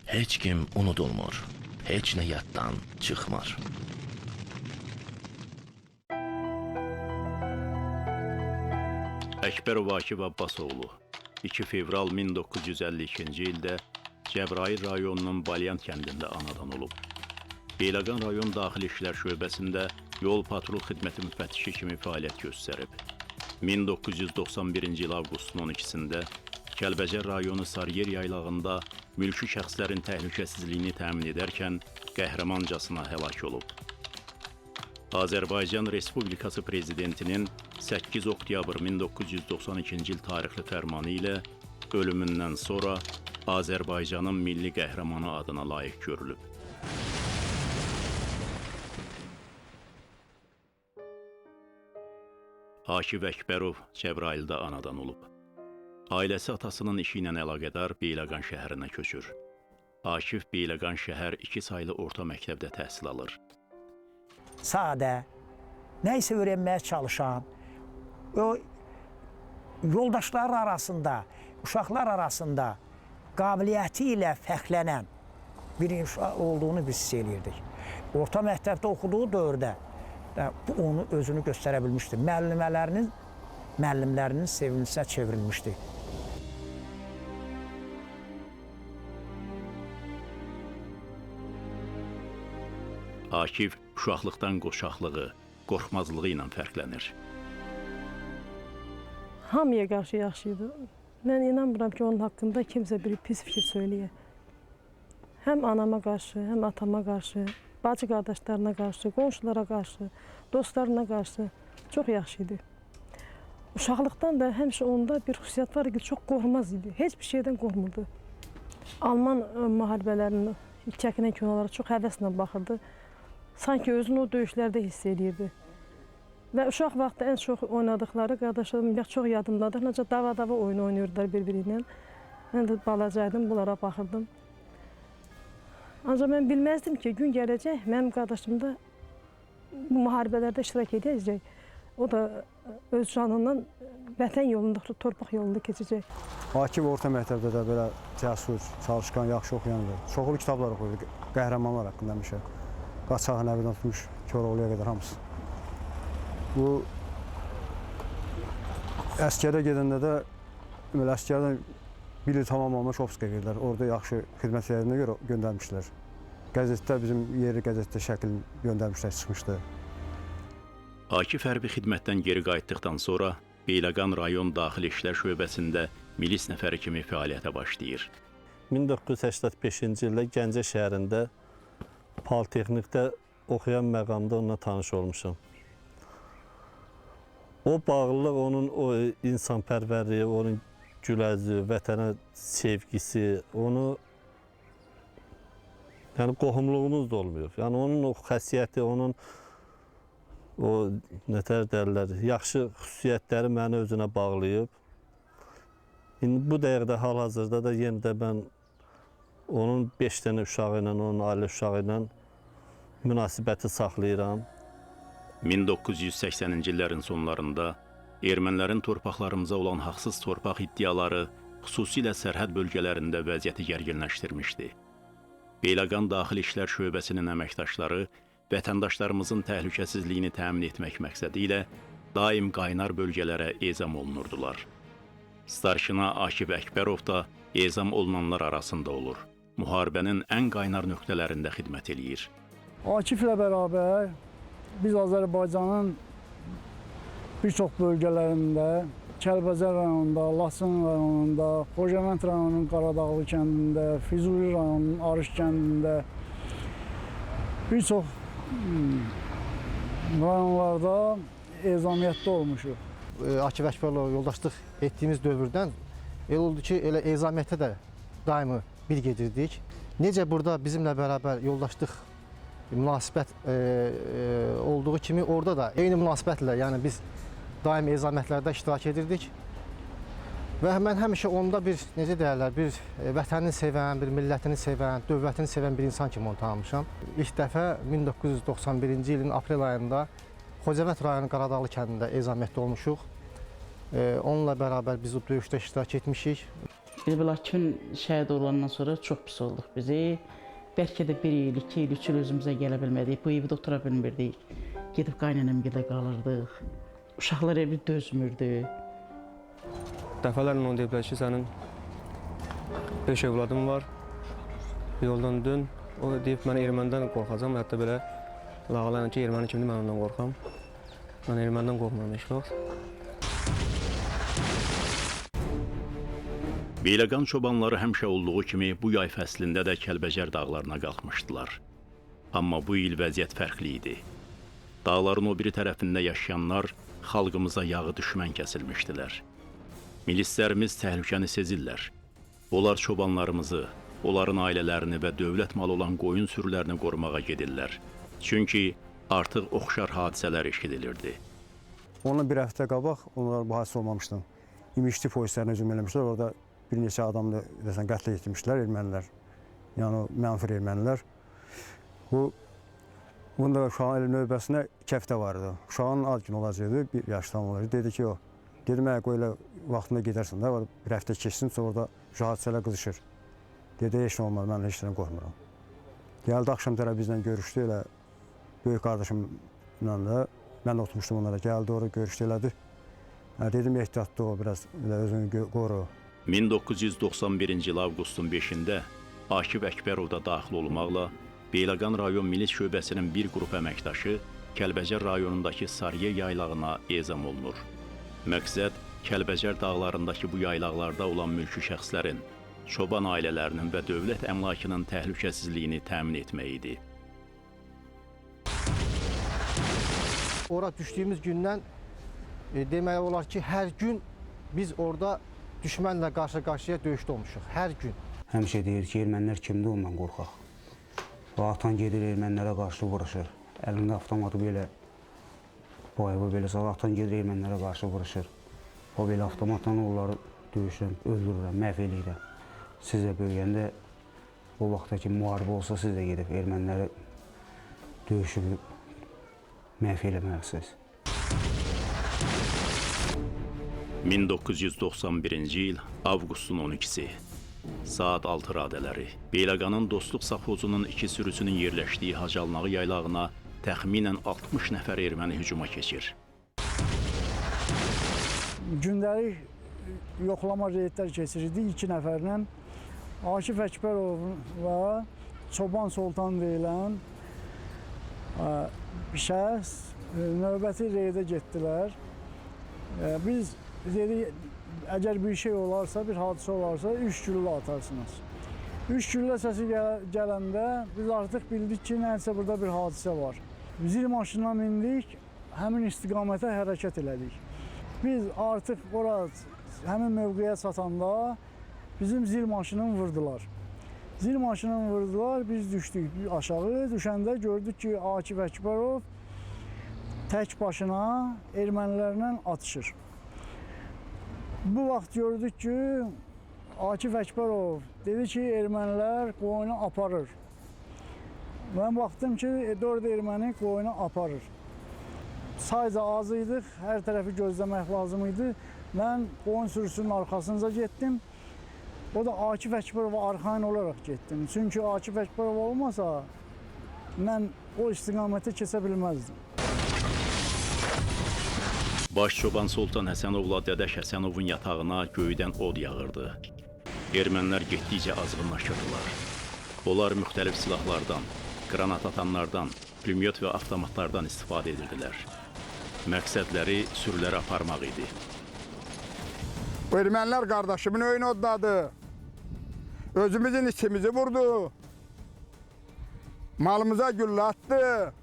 Heç kim unudulmur. Heç nə yaddan çıxmır. Əkbərov Akif Abbasoğlu 2 fevral 1952-ci ildə Cəbrayıl rayonunun Balyant kəndində anadan olub. Beyləqan rayon Daxili İşlər şöbəsində yol patrul xidməti müfəttişi kimi fəaliyyət göstərib. 1991-ci il avqustun 12-sində Kəlbəcər rayonu Sarıyer yaylağında mülki şəxslərin təhlükəsizliyini təmin edərkən qəhrəmancasına həlak olub. Azərbaycan Respublikası Prezidentinin 8 oktyabr 1992-ci il tarixli fərmanı ilə ölümündən sonra Azərbaycanın milli qəhrəmanı adına layiq görülüb. Akif Əkbərov Cəbrayılda anadan olub. Ailəsi atasının işi ilə əlaqədar Beyləqan şəhərinə köçür. Akif Beyləqan şəhər 2 saylı orta məktəbdə təhsil alır. Sadə, nə isə öyrənməyə çalışan, o yoldaşlar arasında, uşaqlar arasında qabiliyyəti ilə fərqlənən bir uşaq olduğunu biz hiss eləyirdik. Orta məktəbdə oxuduğu dövrdə də bu onu özünü göstərə bilmişdi. Müəllimələrinin, müəllimlərinin sevincinə çevrilmişdi. Akif uşaqlıqdan qoçaqlığı, qorxmazlığı ilə fərqlənir. Hamıya qarşı yaxşı idi. Mən inanmıram ki, onun haqqında kimsə bir pis fikir söyləyə. Həm anama qarşı, həm atama qarşı, bacı qardaşlarına qarşı, qonşulara qarşı, dostlarına qarşı çox yaxşı idi. Uşaqlıqdan da həmişə onda bir xüsusiyyət var ki, çox qorxmaz idi. Heç bir şeydən qorxmurdu. Alman müharibələrinin çəkinən kinolara çox həvəslə baxırdı. Sanki özünü o döyüşlərdə hiss eləyirdi. Və uşaq vaxtı ən çox oynadıqları qardaşlarım çox yadımdadır. Necə dava-dava oyunu oynayırdılar bir-biri ilə. Mən də balacaydım, bunlara baxırdım. Ancaq mən bilməzdim ki, gün gələcək, mənim qardaşım da bu müharibələrdə iştirak edəcək. O da öz canından vətən yolunda, torpaq yolunda keçəcək. Akif orta məktəbdə də belə cəsur, çalışqan, yaxşı oxuyan idi. Çoxlu kitablar oxuyurdu, qəhrəmanlar haqqında həmişə. Qaçaq Nəbidən tutmuş Koroğluya qədər hamısı. Bu əskərə gedəndə də deməli əskərdən bir il tamam olmuş Opska verdilər. Orada yaxşı xidmət elədiyinə görə göndərmişlər. Qəzetdə bizim yerli qəzetdə şəkil göndərmişlər, çıxmışdı. Akif hərbi xidmətdən geri qayıtdıqdan sonra Beyləqan rayon Daxili İşlər şöbəsində milis nəfəri kimi fəaliyyətə başlayır. 1985-ci ildə Gəncə şəhərində Politexnikdə oxuyan məqamda onunla tanış olmuşam. O bağlılıq, onun o insanpərvərliyi, onun güləzi, vətənə sevgisi, onu yəni qohumluğumuz da olmayıb. Yəni onun o xəsiyyəti, onun o nətər deyirlər, yaxşı xüsusiyyətləri məni özünə bağlayıb. İndi bu dəqiqədə hal-hazırda da yenə də mən onun 5 dənə uşağı ilə, onun ailə uşağı ilə münasibəti saxlayıram. 1980-ci illərin sonlarında ermənilərin torpaqlarımıza olan haqsız torpaq iddiaları xüsusilə sərhəd bölgələrində vəziyyəti gərginləşdirmişdi. Beyləqan Daxili İşlər şöbəsinin əməkdaşları vətəndaşlarımızın təhlükəsizliyini təmin etmək məqsədi ilə daim qaynar bölgələrə ezam olunurdular. Starşina Akif Əkbərov da ezam olunanlar arasında olur. Müharibənin ən qaynar nöqtələrində xidmət eləyir. Akiflə bərabər biz Azərbaycanın bir çox bölgələrində, Kəlbəcər rayonunda, Laçın rayonunda, Xocavənd rayonunun Qaradağlı kəndində, Füzuli rayonunun Arış kəndində bir çox rayonlarda ezamiyyətdə olmuşuq. Akif Əkbərlə yoldaşlıq etdiyimiz dövrdən elə oldu ki, elə ezamiyyətə də daimi bir gedirdik. Necə burada bizimlə bərabər yoldaşlıq münasibət olduğu kimi orada da eyni münasibətlə, yəni biz daim ezamiyyətlərdə iştirak edirdik. Və mən həmişə onda bir, necə deyərlər, bir vətənini sevən, bir millətini sevən, dövlətini sevən bir insan kimi onu tanımışam. İlk dəfə 1991-ci ilin aprel ayında Xocavənd rayonu Qaradağlı kəndində ezamiyyətdə olmuşuq. Onunla bərabər biz o döyüşdə iştirak etmişik. İndi belə Akifin şəhid olandan sonra çox pis olduq bizi. Bəlkə də bir il, 2 il, 3 il özümüzə gələ bilmədik. Bu evdə otura bilmirdik. Gedib qaynanamgilə qalırdıq. Uşaqlar evi dözmürdü. Dəfələrlə onu deyiblər ki, sənin 5 övladın var, yoldan dön. O deyib, mən ermənidən qorxacam, hətta belə lağalayın ki, erməni kimdir, mən ondan qorxam. Mən ermənidən qorxmuram heç vaxt. Beyləqan çobanları həmişə olduğu kimi bu yay fəslində də Kəlbəcər dağlarına qalxmışdılar. Amma bu il vəziyyət fərqli idi. Dağların o biri tərəfində yaşayanlar xalqımıza yağı düşmən kəsilmişdilər. Milislərimiz təhlükəni sezirlər. Onlar çobanlarımızı, onların ailələrini və dövlət malı olan qoyun sürülərini qorumağa gedirlər. Çünki artıq oxşar hadisələr eşidilirdi. Ondan bir həftə qabaq onlar bu hadisə olmamışdı. İmişli polislərinə hücum eləmişlər. Orada bir neçə adamı deyəsən qətlə yetirmişlər ermənilər. Yəni o mənfur ermənilər. Bunda uşağın elə növbəsinə 2 həftə var idi. Uşağın ad günü olacaqdı, 1 yaşdan olacaqdı. Dedi ki, o, dedim, qoy elə vaxtında gedərsən də, bir həftə keçsin, sonra orada şu hadisələr qızışır. Dedi, heç nə olmaz, mən heç nədən qorxmuram. Gəldi axşam tərəf bizlə görüşdü, elə böyük qardaşımla da, mən də oturmuşdum onlara, gəldi orada görüşdü elədi. Dedim, ehtiyatlı ol, biraz elə özünü qoru. 1991-ci il avqustun 5-də Akif Əkbərov da daxil olmaqla Beyləqan rayon milis şöbəsinin bir qrup əməkdaşı Kəlbəcər rayonundakı Sarıya yaylağına ezam olunur. Məqsəd Kəlbəcər dağlarındakı bu yaylaqlarda olan mülki şəxslərin, çoban ailələrinin və dövlət əmlakının təhlükəsizliyini təmin etmək idi. Ora düşdüyümüz gündən demək olar ki, hər gün biz orada düşmənlə qarşı-qarşıya döyüşdə olmuşuq, hər gün. Həmişə deyir ki, ermənilər kimdir, ondan qorxaq. Və atan gedir ermənilərə qarşı vuruşur. Əlində avtomatı belə, boyabı belə salır, atan gedir ermənilərə qarşı vuruşur. O belə avtomatla onları döyüşürəm, öldürürəm, məhv eləyirəm. Siz də böyüyəndə o vaxta ki, müharibə olsa siz də gedib erməniləri döyüşüb məhv eləməlisiniz. 1991-ci il avqustun 12-si. Saat 6 radələri. Beyləqanın Dostluq safxozunun iki sürüsünün yerləşdiyi Hacalnağı yaylağına təxminən 60 nəfər erməni hücuma keçir. Gündəlik yoxlama reydlər keçirirdik 2 nəfərlə. Akif Əkbərov və Çoban Soltan deyilən şəxs növbəti reydə getdilər. Biz dedik, əgər bir şey olarsa, bir hadisə olarsa, 3 güllə atarsınız. 3 güllə səsi gələndə biz artıq bildik ki, nəsə burada bir hadisə var. Zil maşından mindik, həmin istiqamətə hərəkət elədik. Biz artıq ora, həmin mövqeyə çatanda bizim zil maşını vurdular. Zil maşını vurdular, biz düşdük aşağı. Düşəndə gördük ki, Akif Əkbərov tək başına ermənilərlə atışır. Bu vaxt gördük ki, Akif Əkbərov dedi ki, ermənilər qoyunu aparır. Mən baxdım ki, 4 erməni qoyunu aparır. Sayca az idik, hər tərəfi gözləmək lazım idi. Mən qoyun sürüsünün arxasınca getdim. O da Akif Əkbərova arxayın olaraq getdim. Çünki Akif Əkbərov olmasa, mən o istiqamətə keçə bilməzdim. Baş çoban Sultan Həsənovla Dədəş Həsənovun yatağına göydən od yağırdı. Ermənilər getdikcə azğınlaşırdılar. Onlar müxtəlif silahlardan, qranat atanlardan, pulemyot və avtomatlardan istifadə edirdilər. Məqsədləri sürüləri aparmaq idi. Bu ermənilər qardaşımın öyünü odladı. Özümüzün içimizi vurdu. Malımıza güllə atdı.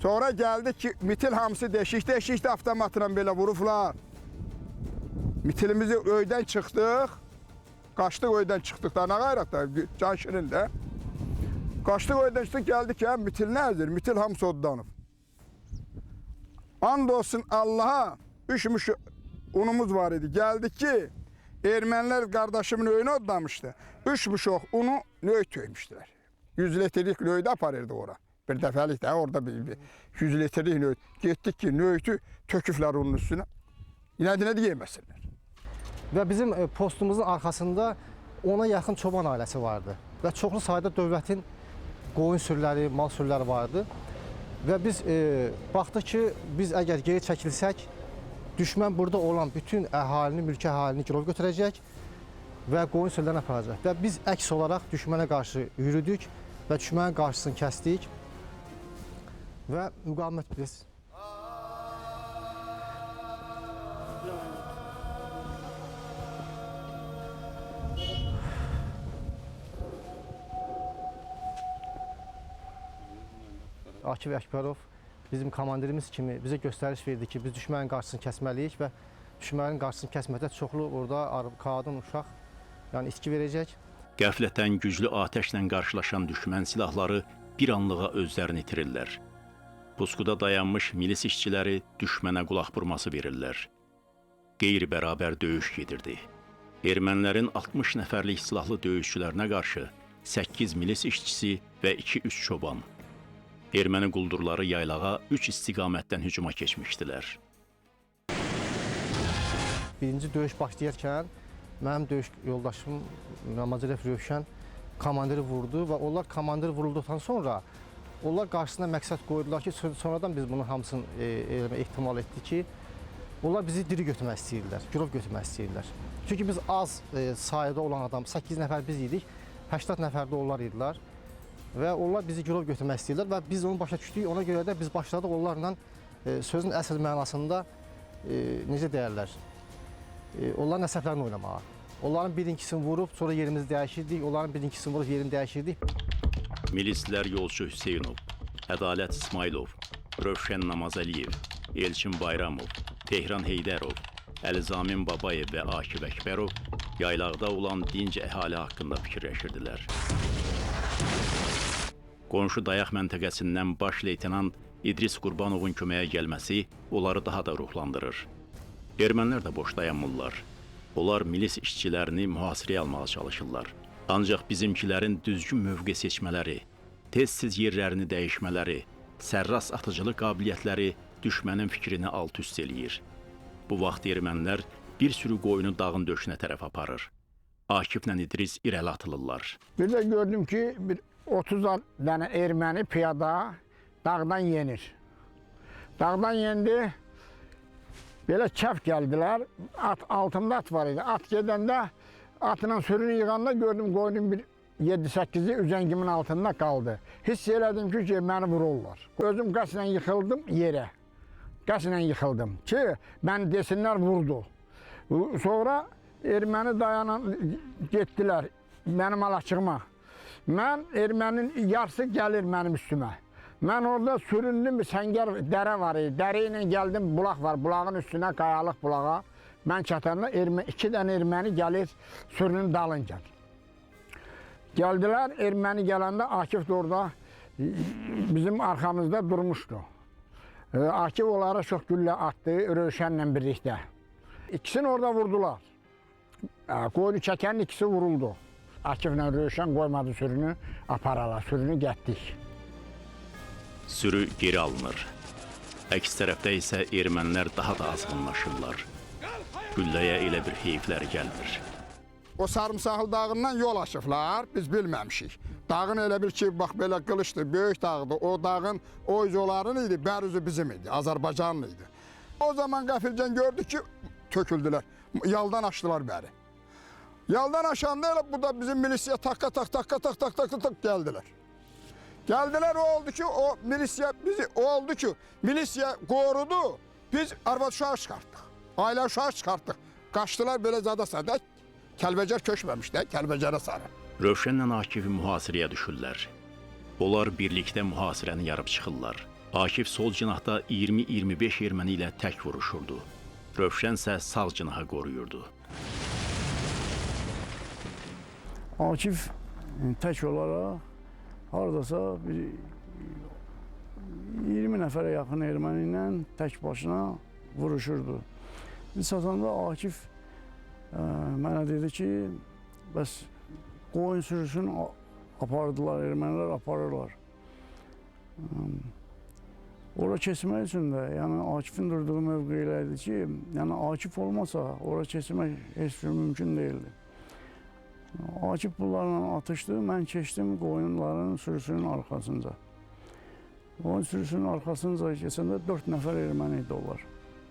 Sonra gəldi ki, mitil hamısı deşik-deşikdi, avtomatla belə vurublar. Mitilimizi öydən çıxdıq. Qaçdıq öydən çıxdıq da, nə qayraq da, can şirin də. Qaçdıq öydən çıxdıq, gəldik ki, mitil nə əzir, mitil hamısı odlanıb. And olsun Allaha, 3 müş unumuz var idi. Gəldik ki, ermənilər qardaşımın öyünü odlamışdı. 3 müşox unu nöy töymüşdülər. 100 litrlik nöydə aparırdı ora. Bir dəfəlik də orada bir 100 litrlik nöy. Getdik ki, nöytü töküblər unun üstünə. İnədinə də yeməsinlər. Və bizim postumuzun arxasında ona yaxın çoban ailəsi vardı. Və çoxlu sayda dövlətin qoyun sürüləri, mal sürüləri vardı. Və biz baxdıq ki, biz əgər geri çəkilsək, düşmən burada olan bütün əhalini, mülki əhalini girov götürəcək və qoyun sürülərini aparacaq. Və biz əks olaraq düşmənə qarşı yürüdük və düşmənin qarşısını kəsdik və müqavimət biz. Akif Əkbərov bizim komandirimiz kimi bizə göstəriş verdi ki, biz düşmənin qarşısını kəsməliyik və düşmənin qarşısını kəsməkdə çoxlu orada qadın, uşaq, yəni itki verəcək. Qəflətən güclü atəşlə qarşılaşan düşmən silahları bir anlığa özlərini itirirlər. Puskuda dayanmış milis işçiləri düşmənə qulaq vurması verirlər. Qeyri-bərabər döyüş gedirdi. Ermənilərin 60 nəfərlik silahlı döyüşçülərinə qarşı 8 milis işçisi və 2-3 çoban. Erməni quldurları yaylağa 3 istiqamətdən hücuma keçmişdilər. Birinci döyüş başlayarkən mənim döyüş yoldaşım Namazəliyev Rövşən komandiri vurdu və onlar komandiri vurulduqdan sonra onlar qarşısına məqsəd qoydular ki, sonradan biz bunun hamısını ehtimal etdik ki, onlar bizi diri götürmək istəyirlər, girov götürmək istəyirlər. Çünki biz az sayda olan adam, 8 nəfər biz idik, 80 nəfər də onlar idilər. Və onlar bizi girov götürmək istəyirlər və biz onu başa düşdük. Ona görə də biz başladıq onlarla sözün əsl mənasında necə deyərlər, onların əsəblərini oynamağa. Onların birinkisini vurub, sonra yerimizi dəyişirdik, onların birinkisini vurub, yerini dəyişirdik. Milislər Yolçu Hüseynov, Ədalət İsmailov, Rövşən Namazəliyev, Elçin Bayramov, Tehran Heydərov, Əlizamin Babayev və Akif Əkbərov yaylaqda olan dinc əhali haqqında fikirləşirdilər. Qonşu dayaq məntəqəsindən baş leytenant İdris Qurbanovun köməyə gəlməsi onları daha da ruhlandırır. Ermənilər də boş dayanmırlar. Onlar milis işçilərini mühasirəyə almağa çalışırlar. Ancaq bizimkilərin düzgün mövqe seçmələri, tez-tez yerlərini dəyişmələri, sərras atıcılıq qabiliyyətləri düşmənin fikrini alt-üst eləyir. Bu vaxt ermənilər bir sürü qoyunu dağın döşünə tərəf aparır. Akiflə İdris irəli atılırlar. Bir də gördüm ki, bir 30 dənə erməni piyada dağdan yenir. Dağdan yendi, belə kəf gəldilər, at, altımda at var idi. At gedəndə, atla sürünü yığanda gördüm qoyunun bir 7-8-i üzəngimin altında qaldı. Hiss elədim ki, məni vururlar. Özüm qəsdən yıxıldım yerə. Qəsdən yıxıldım ki, məni desinlər vurdu. Sonra erməni dayanan getdilər mənim alaçığıma. Mən erməninin yarısı gəlir mənim üstümə. Mən orada süründüm, bir səngər dərə var idi. Dərə ilə gəldim, bulaq var. Bulağın üstünə, qayalıq bulağa. Mən çatanda iki dənə erməni gəlir sürünün dalınca. Gəldilər, erməni gələndə Akif də orada bizim arxamızda durmuşdu. Akif onlara çox güllə atdı, Rövşənlə birlikdə. İkisini orada vurdular. Qoyunu çəkənin ikisi vuruldu. Akiflə Rövşən qoymadı sürünü, aparalar, sürünü gətdik. Sürü geri alınır. Əks tərəfdə isə ermənilər daha da azğınlaşırlar. Gülləyə elə bir heyfləri gəlmir. O Sarımsaqlı dağından yol aşıblar, biz bilməmişik. Dağın elə bir ki, bax belə qılıçdır, böyük dağdır. O dağın o üzü onların idi, bər üzü bizim idi, Azərbaycanlı idi. O zaman qəfildən gördük ki, töküldülər, yaldan aşdılar bəri. Yaldan aşanda elə bu da bizim milisiya takka tak takka tak tak tak tak gəldilər. Gəldilər, o oldu ki, o milisiya bizi, o oldu ki, milisiya qorudu, biz arvad uşağı çıxartdıq, ailə uşağı çıxartdıq. Qaçdılar belə zada sada, Kəlbəcər köçməmiş də, Kəlbəcərə sarı. Rövşənlə Akifi mühasirəyə düşürlər. Onlar birlikdə mühasirəni yarıb çıxırlar. Akif sol cinahda 20-25 erməni ilə tək vuruşurdu. Rövşən isə sağ cinahı qoruyurdu. Akif tək olaraq haradasa bir 20 nəfərə yaxın erməni ilə tək başına vuruşurdu. Biz çatanda Akif mənə dedi ki, bəs qoyun sürüsünü apardılar, ermənilər aparırlar. Ora keçmək üçün də, yəni Akifin durduğu mövqe elə idi ki, yəni Akif olmasa ora keçmək heç bir mümkün deyildi. Akif bunlarla atışdı, mən keçdim qoyunların sürüsünün arxasınca. Qoyun sürüsünün arxasınca keçəndə 4 nəfər erməni idi onlar.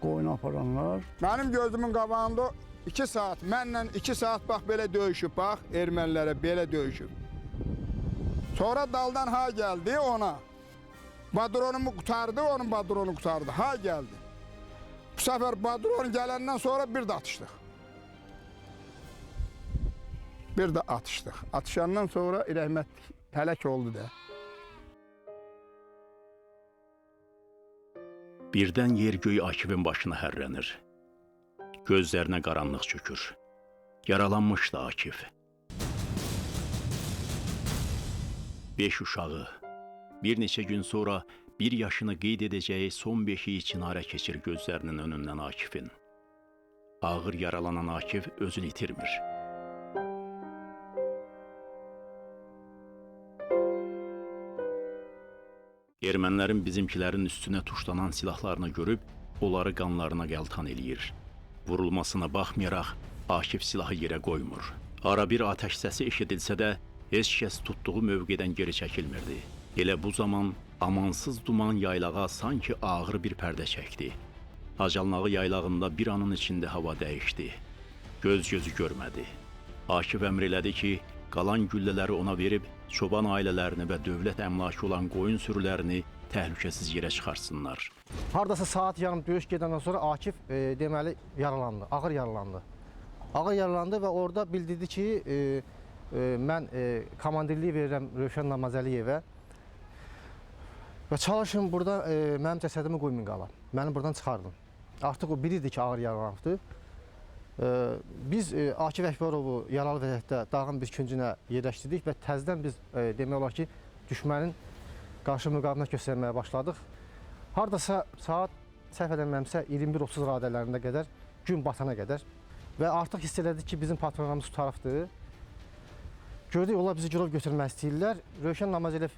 Qoyunu aparanlar. Mənim gözümün qabağında 2 saat, mənlə 2 saat bax belə döyüşüb, bax ermənilərə belə döyüşüb. Sonra daldan ha gəldi ona. Badronumu qurtardı, onun badronu qurtardı. Ha gəldi. Bu səfər badron gələndən sonra bir də atışdıq. Bir də atışdıq. Atışandan sonra rəhmət həlak oldu da. Birdən yer-göy Akifin başına hərrənir. Gözlərinə qaranlıq çökür. Yaralanmışdı Akif. 5 uşağı. Bir neçə gün sonra bir yaşını qeyd edəcəyi son beşiyi çinarə keçir gözlərinin önündən Akifin. Ağır yaralanan Akif özünü itirmir. Ermənilərin bizimkilərin üstünə tuşlanan silahlarını görüb, onları qanlarına qəltan eləyir. Vurulmasına baxmayaraq, Akif silahı yerə qoymur. Ara bir atəş səsi eşidilsə də, heç kəs tutduğu mövqedən geri çəkilmirdi. Elə bu zaman amansız duman yaylağa sanki ağır bir pərdə çəkdi. Hacalnağı yaylağında bir anın içində hava dəyişdi. Göz gözü görmədi. Akif əmr elədi ki, qalan güllələri ona verib, çoban ailələrini və dövlət əmlakı olan qoyun sürülərini təhlükəsiz yerə çıxarsınlar. Hardasa saat yarım döyüş gedəndən sonra Akif deməli yaralandı, ağır yaralandı. Ağır yaralandı və orada bildirdi ki, mən komandirliyi verirəm Rövşən Namazəliyevə və çalışın burada mənim cəsədimi qoymayın qala, məni buradan çıxardın. Artıq o bilirdi ki, ağır yaralanıbdır. Biz Akif Əkbərovu yaralı vəziyyətdə dağın bir küncünə yerləşdirdik və təzədən biz demək olar ki, düşmənin qarşı müqavimət göstərməyə başladıq. Hardasa saat səhv eləmirəmsə 21:30 radələrində qədər, gün batana qədər və artıq hiss elədik ki, bizim patronlarımız tutarıbdır. Gördük, onlar bizi girov götürmək istəyirlər. Rövşən Namazəliyev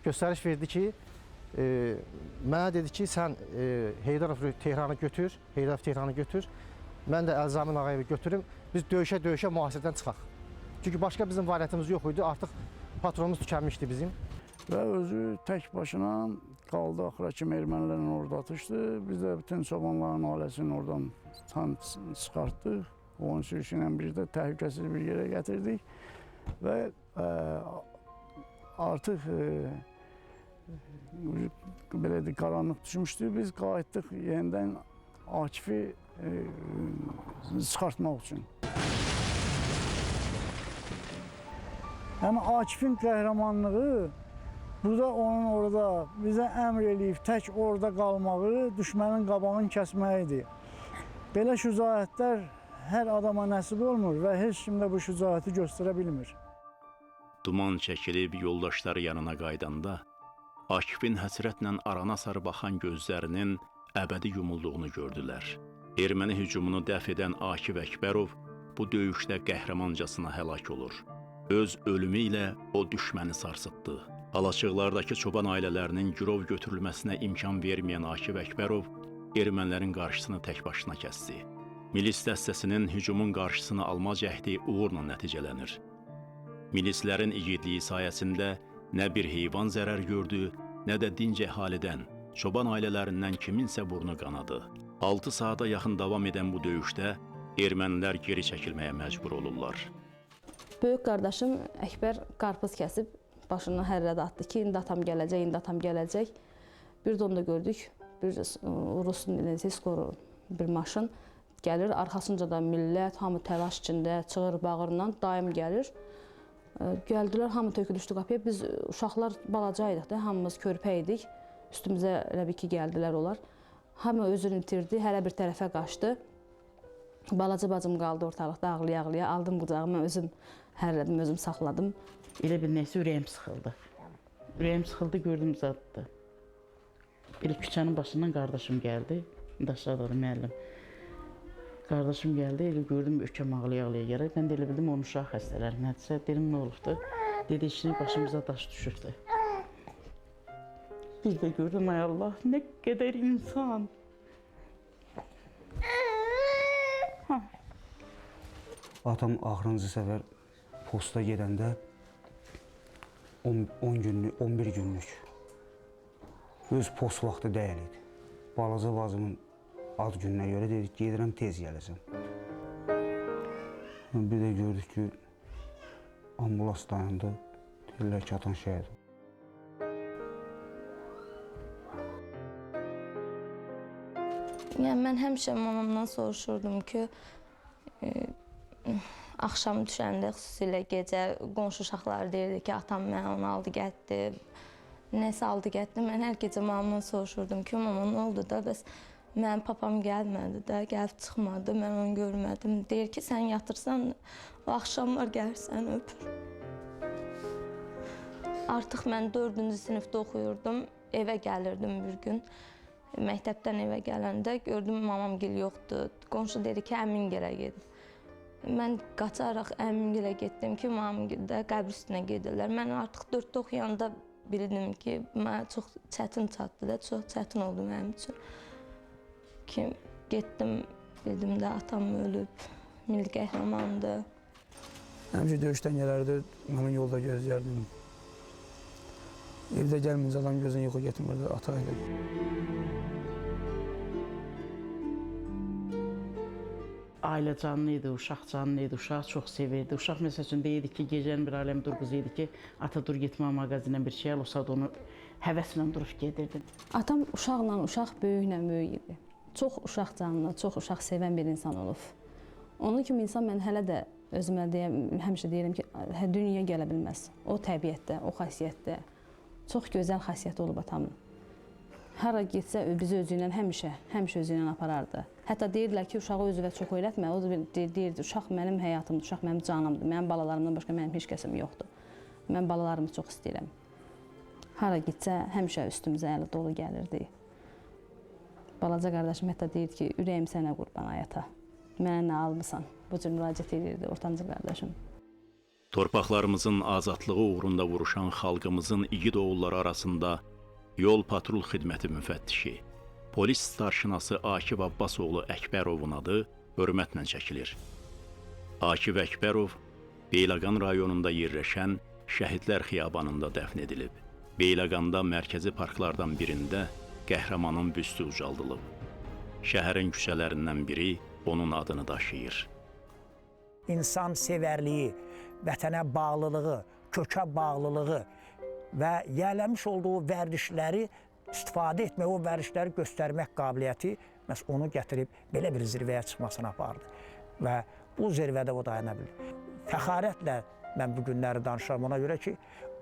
göstəriş verdi ki, mənə dedi ki, sən Heydarov Tehranı götür, Heydarov Tehranı götür. Mən də Əlzamin Ağayevi götürüm, biz döyüşə-döyüşə mühasirədən çıxaq. Çünki başqa bizim variantımız yox idi, artıq patronumuz tükənmişdi bizim. Və özü tək başına qaldı, axıra kimi ermənilərlə orada atışdı. Biz də bütün çobanların ailəsini oradan tam çıxartdıq. Onun sürüsü ilə bir də təhlükəsiz bir yerə gətirdik. Və artıq belə də qaranlıq düşmüşdü. Biz qayıtdıq yenidən Akifi çıxartmaq üçün. Yəni Akifin qəhrəmanlığı burada onun orada bizə əmr eləyib tək orada qalmağı, düşmənin qabağını kəsməyidir. Belə şücaətlər hər adama nəsib olmur və heç kim də bu şücaəti göstərə bilmir. Duman çəkilib yoldaşları yanına qaydanda, Akifin həsrətlə arana sarı baxan gözlərinin əbədi yumulduğunu gördülər. Erməni hücumunu dəf edən Akif Əkbərov bu döyüşdə qəhrəmancasına həlak olur. Öz ölümü ilə o düşməni sarsıtdı. Alaçıqlardakı çoban ailələrinin girov götürülməsinə imkan verməyən Akif Əkbərov ermənilərin qarşısını tək başına kəsdi. Milis dəstəsinin hücumun qarşısını alma cəhdi uğurla nəticələnir. Milislərin igidliyi sayəsində nə bir heyvan zərər gördü, nə də dinc əhalidən, çoban ailələrindən kiminsə burnu qanadı. 6 saata yaxın davam edən bu döyüşdə ermənilər geri çəkilməyə məcbur olurlar. Böyük qardaşım Əkbər qarpız kəsib başından hərrədə atdı ki, indi atam gələcək, indi atam gələcək. Bir də onu da gördük, bir Rusun skoru bir maşın gəlir, arxasınca da millət, hamı təlaş içində, çığır bağırla daim gəlir. Gəldilər, hamı tökülüşdü qapıya. Biz uşaqlar balaca idik də, hamımız körpə idik. Üstümüzə elə bir ki, gəldilər onlar. Hamı özünü itirdi, hərə bir tərəfə qaçdı. Balaca bacım qaldı ortalıqda ağlaya-ağlaya. Aldım qucağıma, özüm hərlədim, özüm saxladım. Elə bir nəsə ürəyim sıxıldı. Ürəyim sıxıldı, gördüm zaddı. Belə küçənin başından qardaşım gəldi. İndi aşağıdadır müəllim. Qardaşım gəldi, elə gördüm ökəm ağlaya-ağlaya gəlir. Mən də elə bildim, onun uşaq xəstələri nədirsə. Dedim, nə olubdur? Dedi, işini başımıza daş düşübdür. Bir də gördüm, ay Allah, nə qədər insan. Atam axırıncı səfər posta gedəndə 10 günlük, 11 günlük öz post vaxtı deyil idi. Balaca bacımın ad gününə görə dedik, gedirəm, tez gələcəm. Bir də gördük ki, ambulans dayandı, deyirlər ki, atan şəhid oldu. Yəni, mən həmişə mamamdan soruşurdum ki, axşam düşəndə, xüsusilə gecə qonşu uşaqları deyirdi ki, atam mənə onu aldı, gətdi, nəsə aldı, gətdi. Mən hər gecə mamamdan soruşurdum ki, mama, nə oldu da, bəs mənim papam gəlmədi də, gəlib çıxmadı, mən onu görmədim. Deyir ki, sən yatırsan, o axşamlar gəlir, səni öpür. Artıq mən 4-cü sinifdə oxuyurdum, evə gəlirdim bir gün. Məktəbdən evə gələndə gördüm, mamamgil yoxdur. Qonşu dedi ki, əmimgilə gedib. Mən qaçaraq əmimgilə getdim ki, mamamgildə qəbir üstünə gedirlər. Mən artıq 4-də oxuyanda bildim ki, mənə çox çətin çatdı da, çox çətin oldu mənim üçün. Ki, getdim, dedim də, atam ölüb, milli qəhrəmandır. Həmişə döyüşdən gələrdi, mən yolda gözləyərdim. Evdə gəlməyincə adam gözünə yuxu getmirdi, ata ilə. Ailə canlı idi, uşaq canlı idi, uşağı çox sevirdi. Uşaq məsəl üçün deyirdi ki, gecənin bir aləm dur qızı idi ki, ata dur getmə mağazinə bir şey al, o saat onu həvəslə durub gedirdi. Atam uşaqla uşaq, böyüklə böyük idi. Çox uşaq canlı, çox uşaq sevən bir insan olub. Onun kimi insan mən hələ də özümə həmişə deyirəm ki, dünyaya gələ bilməz. O təbiətdə, o xasiyyətdə. Çox gözəl xasiyyəti olub atamın. Hara getsə bizi özü ilə həmişə özü ilə aparardı. Hətta deyirdilər ki, uşağı özünə çox öyrətmə. O deyirdi, uşaq mənim həyatımdır, uşaq mənim canımdır. Mənim balalarımdan başqa mənim heç kəsim yoxdur. Mən balalarımı çox istəyirəm. Hara getsə həmişə üstümüzə əli dolu gəlirdi. Balaca qardaşım hətta deyirdi ki, ürəyim sənə qurban ay ata. Mənə nə almısan? Bu cür müraciət edirdi ortancı qardaşım. Torpaqlarımızın azadlığı uğrunda vuruşan xalqımızın igid oğulları arasında yol patrul xidməti müfəttişi, polis starşinası Akif Abbasoğlu Əkbərovun adı hörmətlə çəkilir. Akif Əkbərov Beyləqan rayonunda yerləşən Şəhidlər Xiyabanında dəfn edilib. Beyləqanda mərkəzi parklardan birində qəhrəmanın büstü ucaldılıb. Şəhərin küçələrindən biri onun adını daşıyır. İnsan sevərliyi, vətənə bağlılığı, kökə bağlılığı və yiyələnmiş olduğu vərdişləri istifadə etmək, o vərdişləri göstərmək qabiliyyəti məhz onu gətirib belə bir zirvəyə çıxmasına apardı. Və bu zirvədə o dayana bildi. Fəxarətlə mən bu günləri danışıram ona görə ki,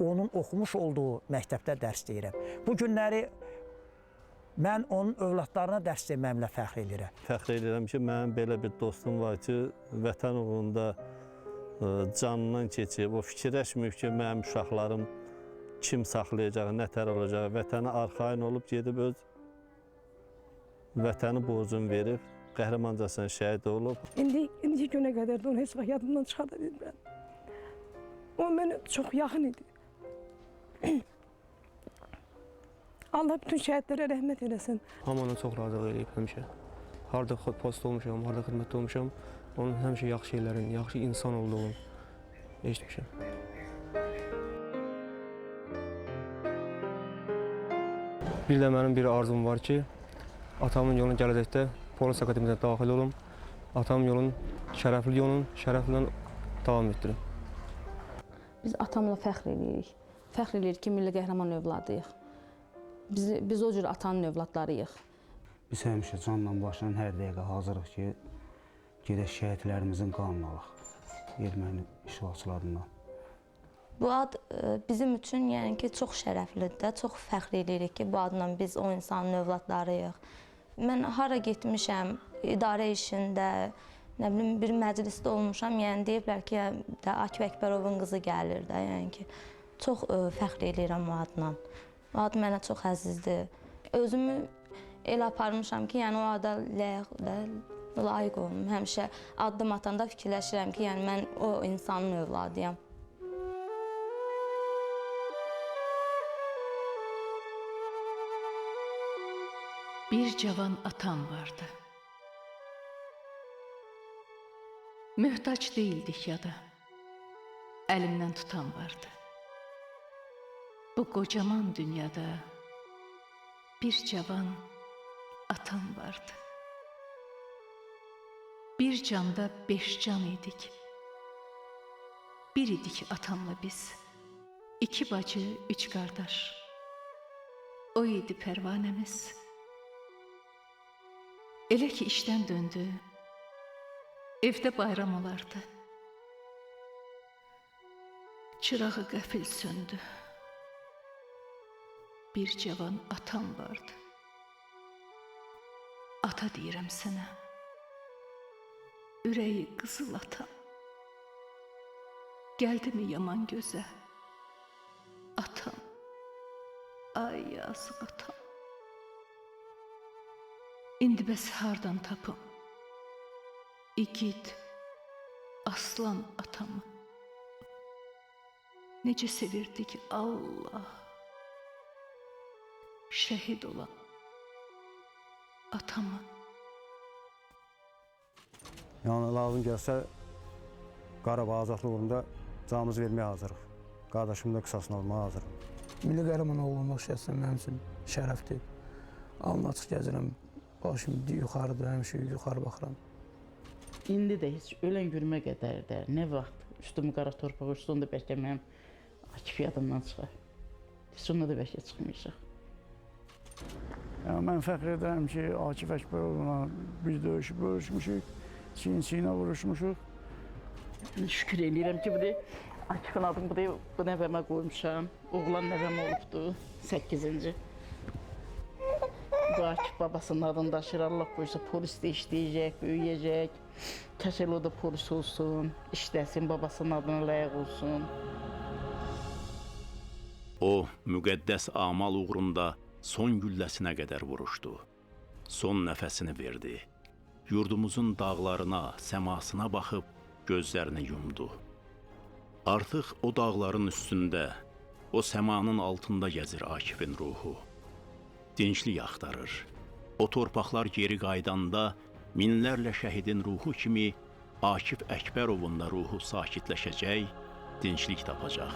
onun oxumuş olduğu məktəbdə dərs deyirəm. Bu günləri mən onun övladlarına dərs deməyimlə fəxr edirəm. Fəxr edirəm ki, mənim belə bir dostum var ki, vətən uğrunda canından keçib, o fikirləşməyib ki, mənim uşaqlarım kim saxlayacaq, nə tər olacaq, vətənə arxayın olub gedib öz vətəni borcunu verib, qəhrəmancasına şəhid olub. İndiki günə qədər də onu heç vaxt yadımdan çıxarda bilmirəm. O mənə çox yaxın idi. Allah bütün şəhidlərə rəhmət eləsin. Hamı ona çox razılıq eləyib həmişə. Harada post olmuşam, harada xidmətdə olmuşam, onun həmişə yaxşı şeylərin, yaxşı insan olduğunu eşitmişəm. Bir də mənim bir arzum var ki, atamın yolunu gələcəkdə polis akademiyasına daxil olum, atamın yolunu, şərəfli yolunu şərəflə davam etdirim. Biz atamla fəxr edirik. Fəxr edirik ki, milli qəhrəman övladıyıq. Biz o cür atanın övladlarıyıq. Biz həmişə canla başla hər dəqiqə hazırıq ki, gedək şəhidlərimizin qanını alaq erməni işğalçılarından. Bu ad bizim üçün yəni ki, çox şərəflidir də, çox fəxr edirik ki, bu adla biz o insanın övladlarıyıq. Mən hara getmişəm, idarə işində, nə bilim, bir məclisdə olmuşam, yəni deyiblər ki, də Akif Əkbərovun qızı gəlir də, yəni ki, çox fəxr edirəm o adla. O ad mənə çox əzizdir. Özümü elə aparmışam ki, yəni o ada layiq olum. Həmişə addım atanda fikirləşirəm ki, yəni mən o insanın övladıyam. Bir cavan atam vardı. Möhtac değildik ya da əlimdən tutan vardı. Bu kocaman dünyada bir cavan atam vardı. Bir canda 5 can idik. Bir idik atamla biz. 2 bacı, 3 kardeş. O idi pervanemiz. Elə ki işdən döndü, evdə bayram olardı. Çırağı qəfil söndü. Bir cavan atam vardı. Ata deyirəm sənə. Ürəyi qızıl atam. Gəldi mi yaman gözə? Atam. Ay yazıq atam. İndi bəs hardan tapım? İgid, aslan atamı. Necə sevirdik Allah. Şəhid olan atamı. Yəni lazım gəlsə Qarabağ azadlıq uğrunda canımızı verməyə hazırıq. Qardaşımın da qisasını almağa hazırıq. Milli qəhrəman olmaq şəxsən mənim üçün şərəfdir. Alnı açıq gəzirəm, başım yuxarıdır, həmişə yuxarı baxıram. İndi də heç ölən günümə qədər də nə vaxt üstümü qara torpaq örtsün, onda bəlkə mənim Akif yadımdan çıxar. Heç onda da bəlkə çıxmayacaq. Yəni mən fəxr edirəm ki, Akif Əkbərovla biz döyüşüb vuruşmuşuq, çiyin-çiyinə vuruşmuşuq. Şükür eləyirəm ki, bu Akifin adını bu nəvəmə qoymuşam. Oğlan nəvəm olubdu, 8-ci. Bu Akif babasının adını daşıyır, Allah qoysa polis də işləyəcək, böyüyəcək. Kaş elə o da polis olsun, işləsin, babasının adına layiq olsun. O, müqəddəs amal uğrunda son gülləsinə qədər vuruşdu. Son nəfəsini verdi. Yurdumuzun dağlarına, səmasına baxıb gözlərini yumdu. Artıq o dağların üstündə, o səmanın altında gəzir Akifin ruhu. Dinclik axtarır. O torpaqlar geri qaydanda minlərlə şəhidin ruhu kimi Akif Əkbərovun da ruhu sakitləşəcək, dinclik tapacaq.